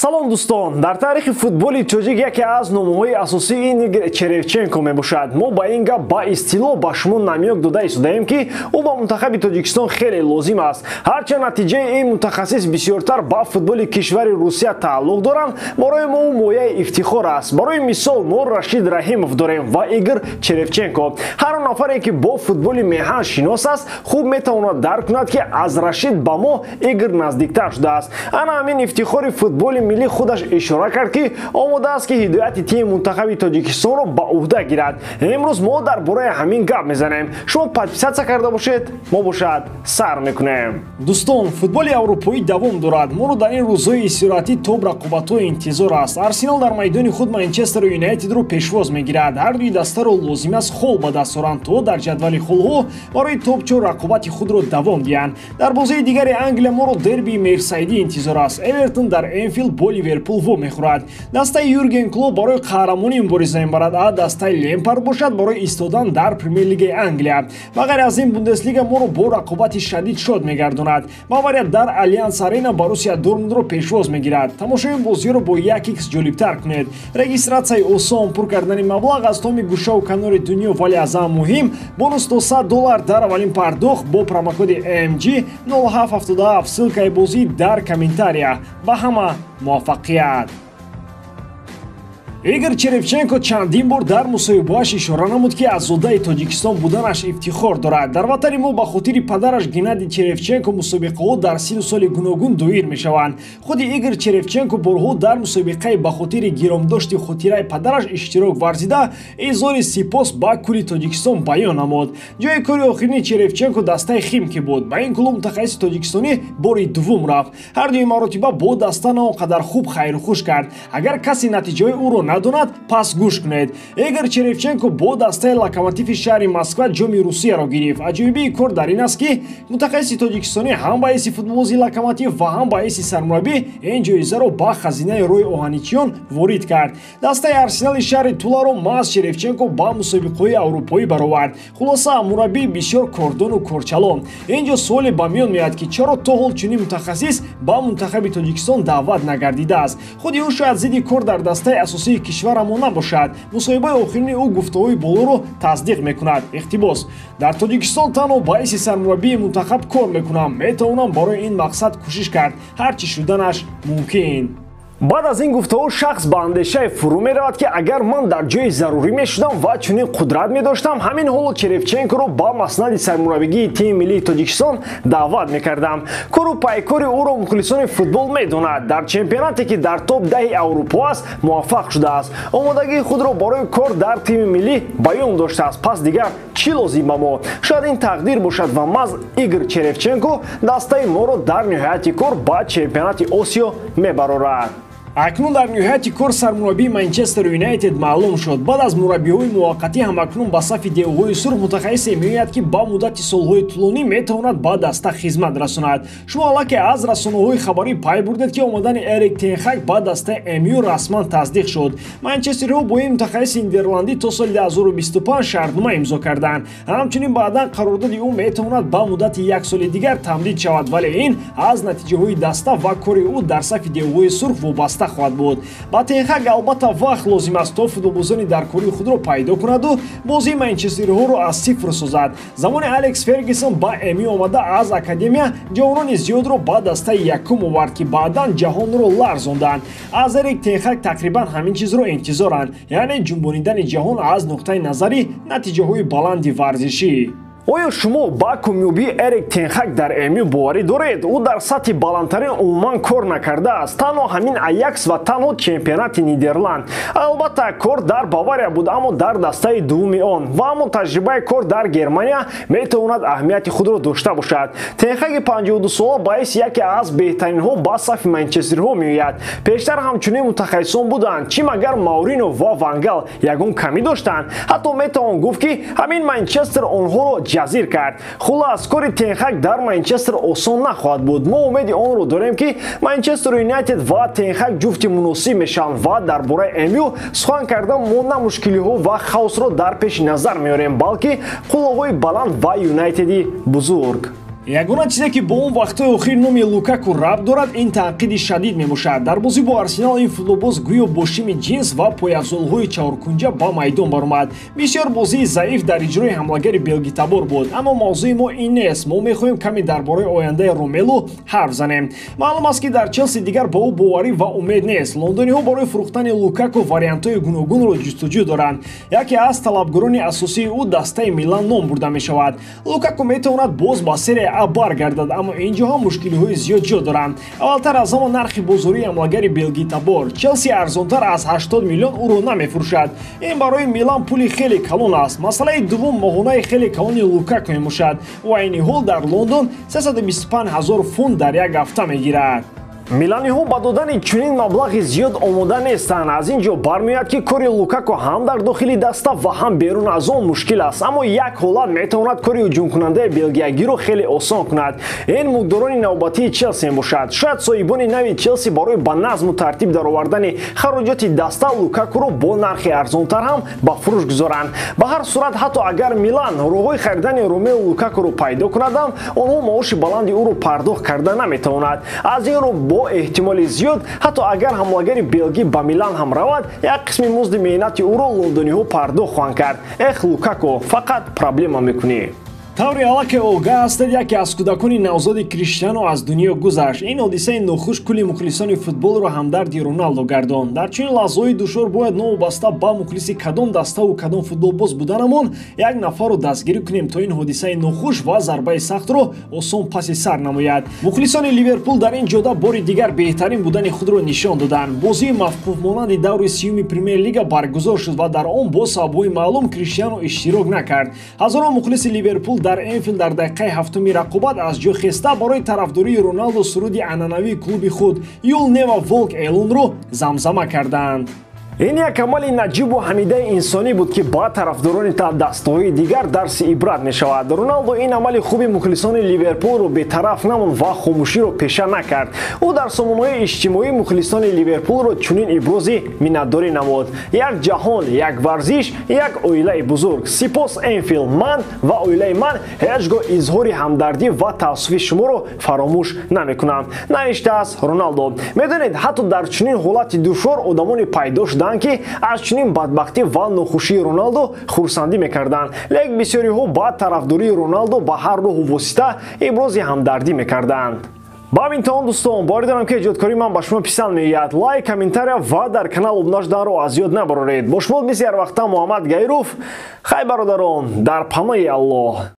Салом дӯстон, дар таърихи футболи тоҷик яке аз номҳои асосии ин Игор Черевченко мебошад. Мо ба ин гап ба истилоҳ ба шумо намёк дода истодаем, ки ӯ ба мунтахаби Тоҷикистон хеле лозим аст. Ҳарчанд натиҷаи ин мутахассис бисёртар ба футболи кишвари Русия тааллуқ доранд, барои мо ӯ мояи ифтихор аст. Барои мисол мо Рашид Раҳимов дорем ва Игор Черевченко. Ҳар он нафаре, ки бо футболи меҳан шинос аст, хуб метавонад дарк кунад, ки аз Рашид ба мо Игор наздиктар шудааст. Ана ҳамин ифтихори футболи миллӣ худаш ишора кард, ки омода аст, ки ҳидояти тими мунтахаби Тоҷикистонро ба уҳда гирад. Имрӯз мо дар бораи ҳамин гап мезанем. Шумо подписаться карда бошед, мо бошад сар мекунем. Дӯстон, футболи аврупоӣ давом дорад. Моро дар ин рӯзҳои истироҳатӣ топ рақобатҳо интизор аст. Арсенал дар майдони худ Манчестер Юнайтедро пешвоз мегирад. Ҳар дуи дастаро лозим аст хол ба даст оранд, то дар ҷадвали холҳо барои топ-чор рақобати худро давом диҳанд. Дар бозии дигари Англия моро дербии Мерсайдӣ интизор аст. Эвертон дар Энфилд бо Ливерпул вомехӯрад. Дастаи Юрген Клоп барои қаҳрамонӣ мубориза мебарад, а дастаи Лемпард бошад барои истодан дар Премер-лигаи Англия. Ба ғайр аз ин, Бундеслига моро бо рақобати шадид шод мегардонад. Бавария дар Алианс Арена Боруссия Дортмундро пешвоз мегирад. Тамошои бозиро бо 1x ҷолибтар кунед. Регистратсияи осон, пур кардани маблағ аз томи гӯшаву канори дунё, вале аз ҳама муҳим бонус то $100 дар аввалин пардохт бо промокоди MG 0777. Ссылкаи бозӣ дар комментария. Ба ҳама муваффақият! Игор Черевченко чандин бор дар мусоҳибааш ишора намуд, ки аз зодаи Тоҷикистон буданаш ифтихор дорад. Дар ватани мо ба хотири падараш Геннадий Черевченко мусобиқаҳо дар сину соли гуногун доир мешаванд. Худи Игор Черевченко борҳо дар мусобиқаи ба хотири гиромдошти хотираи падараш иштирок варзида, изҳори сипос ба кулли Тоҷикистон баён намуд. Ҷои кори охирини Черевченко дастаи Химки буд. Ба ин клуб мутахассиси тоҷикистонӣ бори дуввум рафт. Ҳар дуи маротиба бо даста на он қадар хуб хайрухуш кард. Агар касе натиҷаҳои ӯро надонад, пас гӯш кунед. Игор Черевченко бо дастаи Локомотиви шаҳри Москва ҷоми Русияро гирифт. Аҷоибии кор дар ин аст, ки мутахассиси тоҷикистонӣ ҳам ба ҳайси футболбози Локомотив ва ҳам ба ҳайси сармураббӣ ин ҷоизаро ба хазинаи роҳи оҳаничиён ворид кард. Дастаи Арсенали шаҳри Туларо маҳз Черевченко ба мусобиқаҳои аврупоӣ баровард. Хулоса, мураббии бисёр кордону корчалон. Ин ҷо суоле ба миён меояд, ки чаро то ҳол чунин мутахассис ба мунтахаби Тоҷикистон даъват нагардидааст. Худи ӯ шояд зидди кор дар дастаи асосии кишварамон набошад. Мусоҳибаи охирини ӯ гуфтаҳои болоро тасдиқ мекунад. Иқтибос: дар Тоҷикистон танҳо ба ҳайси сармураббии мунтахаб кор мекунам. Метавонам барои ин мақсад кӯшиш кард. Ҳар чӣ шуданаш мумкин. Баъд аз ин гуфтаҳо шахс ба андешае фурӯ меравад, ки агар ман дар ҷои зарурӣ мешудам ва чунин қудрат медоштам, ҳамин ҳоло Черевченкоро ба маснади сармураббигии тими миллии Тоҷикистон даъват мекардам. Кору пайкори ӯро мухлисони футбол медонад. Дар чемпионате, ки дар топ 10 Аврупо аст, муваффақ шудааст. Омодагии худро барои кор дар тими миллӣ баён доштааст. Пас дигар чӣ лозим ба мо? Шояд ин тақдир бошад ва маҳз Игор Черевченко дастаи моро дар ниҳояти кор ба чемпионати Осиё мебарорад. Акнун дар ниҳояти кор сармураббии Манчестер Юнайтед маълум шуд. Баъд аз мураббиҳои муваққатӣ ҳамакнун ба сафи девҳои сурх мутахассисе меояд, ки ба муддати солҳои тӯлонӣ метавонад ба даста хизмат расонад. Шумо аллакай аз расонаҳои хабарӣ пай бурдед, ки омадани Эрик тен Хаг ба дастаи МЮ расман тасдиқ шуд. Манчестериҳо бо ин мутахассиси нидерландӣ то соли 2025 шартнома имзо карданд. Ҳамчунин баъдан қарордоди ӯ метавонад ба муддати як соли дигар тамдид шавад, вале ин аз натиҷаҳои даста ва кори ӯ дар сафи девҳои сурх вобаста хоҳад буд. Ба тен Хаг албатта вақт лозим аст, то футболбозони даркории худро пайдо кунаду бозии манчестериҳоро аз сифр созад. Замони Алекс Фергюсон ба МЮ омада, аз академия ҷавонони зиёдро ба дастаи якум овард, ки баъдан ҷаҳонро ларзонданд. Аз Эрик тен Хаг тақрибан ҳамин чизро интизоранд, яъне ҷунбонидани ҷаҳон аз нуқтаи назари натиҷаҳои баланди варзишӣ. Оё шумо ба комёбии Эрик тен Хаг дар МЮ боварӣ доред? Ӯ дар сатҳи баландтарин умуман кор накардааст. Танҳо ҳамин Аякс ва танҳо чемпионати Нидерланд. Албатта, кор дар Бавария буд, аммо дар дастаи дуввуми он. Ва аммо таҷрибаи кор дар Германия метавонад аҳамияти худро дошта бошад. Тен Хаги 52 сола ба ҳайси яке аз беҳтаринҳо ба сафи манчестерҳо меояд. Пештар ҳамчунин мутахассисон буданд. Чӣ магар Мауриньо ва Ван Гал ягон камӣ доштанд? Ҳатто метавон гуфт, ки ҳамин Манчестер онҳоро ҷазир кард. Хулас, кори тен Хаг дар Манчестер осон нахоҳад буд. Мо умеди онро дорем, ки Манчестер Юнайтед ва тен Хаг ҷуфти муносиб мешаванд ва дар бораи МЮ сухан кардан мо на мушкилиҳо ва хаосро дар пеши назар меорем, балки қуллаҳои баланд ва Юнайтеди бузург. Ягона чизе ки бо он вақтҳои охир номи Лукаку рабт дорад, ин танқиди шадид мебошад. Дар бозӣ бо Арсенал ин футболбоз гӯё бо шими ҷинс ва пойафзолҳои чаҳоркунҷа ба майдон баромад. Бисёр бозии заиф дар иҷрои ҳамлагари белгитабор буд, аммо мавзӯи мо ин нест. Мо мехоҳем каме дар бораи ояндаи Ромелу ҳарф занем. Маълум аст, ки дар Челси дигар ба ӯ боварӣ ва умед нест. Лондониҳо барои фурӯхтани Лукаку вариантҳои гуногунро ҷустуҷӯ доранд. Яке аз талабгорони асосии ӯ дастаи Милан ном бурда мешавад. Лукаку метавонад боз ба Серия А баргардад, аммо ин ҷо ҳам мушкилиҳои зиёд ҷо доранд. Аввалтар аз ҳама нархи бозории ҳамлагари белгитабор. Челси арзонтар аз 80 миллион ӯро намефурӯшад. Ин барои Милан пули хеле калон аст. Масъалаи дуввум моҳонаи хеле калони Лукаку мебошад. Ӯ айни ҳол дар Лондон 325 ҳазор фунт дар як ҳафта мегирад. Миланиҳо ба додани чунин маблағи зиёд омода нестанд. Аз ин ҷо бармеояд, ки кори Лукаку ҳам дар дохили даста ва ҳам берун аз он мушкил аст. Аммо як ҳолат метавонад кори ҳуҷумкунандаи белгиягиро хеле осон кунад. Ин муқдорони навбатии Челси мебошад. Шояд соҳибони нави Челси барои ба назму тартиб даровардани хароҷоти даста Лукакуро бо нархи арзонтар ҳам ба фурӯш гузоранд. Ба ҳар сурат, ҳатто агар Милан роҳҳои харидани Ромелу Лукакуро пайдо кунад ҳам, онҳо маоши баланди ӯро пардохт карда наметавонад. Аз ин рӯ бо эҳтимоли зиёд, ҳатто агар ҳамлагари белгӣ ба Милан ҳам равад, як қисми музди меҳнати ӯро лондониҳо пардохт хоҳанд кард. Эх, Лукако, фақат проблема мекунӣ. Таври аллакай огаҳ ҳастед, яке аз кӯдакони навзоди Криштиано аз дунё гузашт. Ин ҳодисаи нохуш кулли мухлисони футболро ҳамдарди Роналдо гардонд. Дар чунин лаҳзаҳои душвор бояд новобаста ба мухлиси кадом даставу кадом футболбоз буданамон як нафарро дастгирӣ кунем, то ин ҳодисаи нохуш ва зарбаи сахтро осон паси сар намояд. Мухлисони Ливерпул дар ин ҷода бори дигар беҳтарин будани худро нишон доданд. Бозии мавқуфмонанди даври сиюми Премер-лига баргузор шуд ва дар он бо сабабҳои маълум Криштиано иштирок накард. Ҳазорон мухлиси Ливерпул дар Энфилд дар дақиқаи ҳафтуми рақобат аз ҷой хеста барои тарафдории Роналдо суруди анъанавии клуби худ You'll Never Walk Alone-ро замзама карданд. Ин як амали наҷибу ҳамидаи инсонӣ буд, ки ба тарафдорони дастаҳои дигар дарси ибрат мешавад. Роналдо ин амали хуби мухлисони Ливерпулро бетараф намонд ва хомӯширо пеша накард. Ӯ дар сомонаҳои иҷтимоӣ мухлисони Ливерпулро чунин ибрози миннатдорӣ намуд: як ҷаҳон, як варзиш, як оилаи бузург. Сипос, Энфилд, ман ва оилаи ман ҳеҷ гоҳ изҳори ҳамдардӣ ва таассуфи шуморо фаромӯш намекунам, навиштааст Роналдо. Медонед, ҳатто дар чунин ҳолати душвор одамоне пайдо шуданд, ки аз чунин бадбахтӣ ва нохушии Роналдо хурсандӣ мекарданд. Лек бисёриҳо ба тарафдории Роналдо ба ҳар роҳу восита ибрози ҳамдардӣ мекарданд. Ба ҳамин то он, дӯстон, боварӣ дорам, ки эҷодкории ман ба шумо писанд меояд. Лайк, комментария ва дар канал обуна шуданро аз ёд набароред. Бо шумо мисли ҳар вақта Муҳаммад Гаиров. Хай, бародарон, дар паноҳи Аллоҳ.